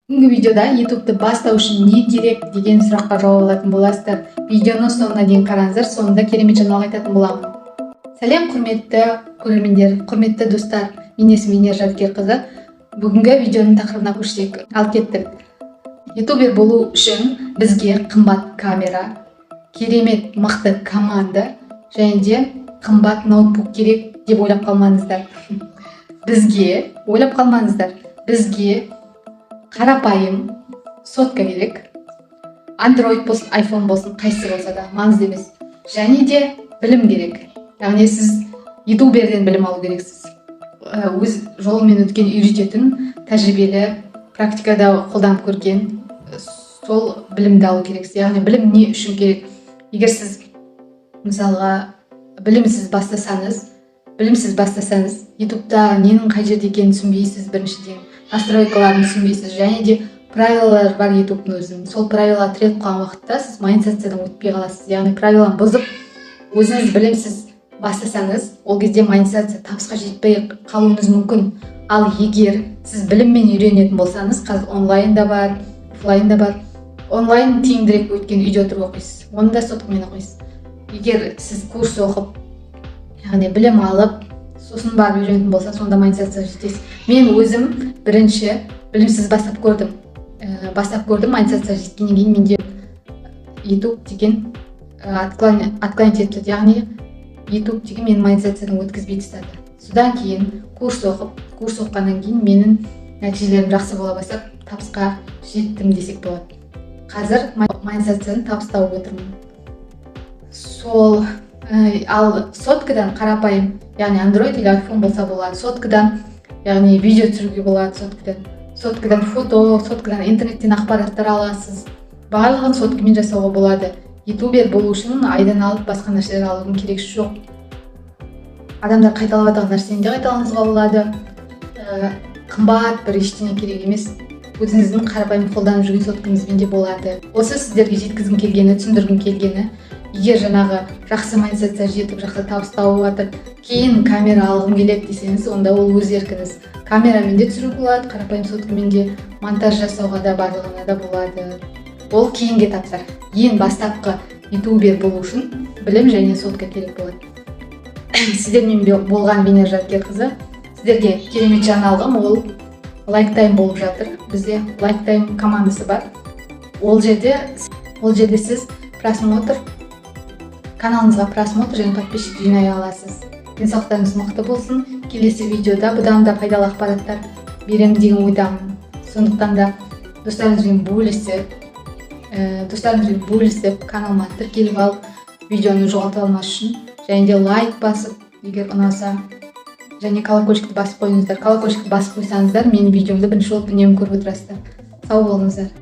Бүгінгі видеода Ютубты бастау үшін не керек деген сұраққа жауап алатын боласыздар. Видеоны соңына дейін қараңыздар, соңында керемет жаңалық айтатын боламын. Сәлем, құрметті көрермендер, құрметті достар! Менің есімім Венера Жадкерқызы. Бүгінгі видеоның тақырыбына көшсек. Ал кеттік. Ютубер болу үшін бізге қымбат камера, керемет мықты команда және де қымбат ноутбук керек деп ойлап қалмаңыздар. Бізге ойлап қалмаңыздар. Бізге қарапайым сотка керек. Android болсын, iPhone болсын, қайсысы болса да маңызды емес. Және де білім керек. Яғни сіз ютуберден білім алу керексіз. Өз жолымен өткен, үйрететін, тәжірибелі, практикада қолданып көрген, сол білімді алу керексіз. Яғни білім не үшін керек? Егер сіз, мысалға, білімсіз бастасаңыз, Ютубта ненің қай жерде екенін түсінбейсіз біріншіден, настройкаларын түсінбейсіз және де правилалар бар Ютубтың өзінің. Сол правилаға тіреліп қалған уақытта сіз монетизациядан өтпей қаласыз. Яғни правиланы бұзып, өзіңіз білімсіз бастасаңыз, ол кезде монетизация, табысқа жетпей қалуыңыз мүмкін. Ал егер сіз біліммен үйренетін болсаңыз, қазір онлайн да бар, офлайн да бар. Онлайн тиімдірек, өйткені үйде отырып оқисыз, оны да соткамен оқисыз. Егер сіз курс оқып, яғни білім алып, сосын барып үйренетін болсаңыз, онда монетизацияға жетесіз. Мен өзім бірінші білімсіз бастап көрдім. Бастап көрдім, монетизацияға жеткеннен кейін менде Ютуб деген отклонить етіп тастады, яғни Ютуб деген мені монетизациядан өткізбей тастады. Содан кейін курс оқып, курс оқығаннан кейін менің нәтижелерім жақсы бола бастап, табысқа жеттім десек болады. Қазір монетизациядан табыс тауып отырмын. Сол ал соткадан қарапайым, яғни Android или iPhone болса болады, соткадан, яғни видео түсіруге болады, соткадан фото, соткадан интернеттен ақпараттар аласыз, барлығын соткамен жасауға болады. Ютубер болу үшін айдан алып, басқа нәрселер алудың керегі жоқ. Адамдар қайталап жатқан нәрсені де қайталауыңызға болады. Қымбат бір ештеңе керек емес, өзіңіздің қарапайым қолданып жүрген соткаңызбен де болады. Осы сіздерге жеткізгім келгені, түсіндіргім келгені. Егер жаңағы жақсы монетизация жетіп, жақсы табыс тауып жатып, кейін камера алғым келеді десеңіз, онда ол өз еркіңіз. Камерамен де түсіруге болады, қарапайым соткамен де монтаж жасауға да, барлығына да болады. Ол кейінгі этаптар. Ең бастапқы ютубер болу үшін білім және сотка керек болады. Сіздермен болған Венера Жадкерқызы. Сіздерге керемет жаңалығым: ол Лайк Тайм болып жатыр. Бізде Лайк Тайм командасы бар. Ол жерде сіз просмотр, каналыңызға просмотр және подписчик жинай аласыз. Денсаулықтарыңыз мықты болсын! Келесі видеода бұдан да пайдалы ақпараттар беремін деген ойдамын. Сондықтан да достарыңызбен бөлісіп, каналыма тіркеліп алып, видеоны жоғалта алмас үшін, және де лайк басып, егер ұнаса, және колокольчикті басып қойыңыздар. Колокольчикті басып қойсаңыздар, менің видеомды бірінші болып үнемі көріп отырасыздар. Сау болыңыздар!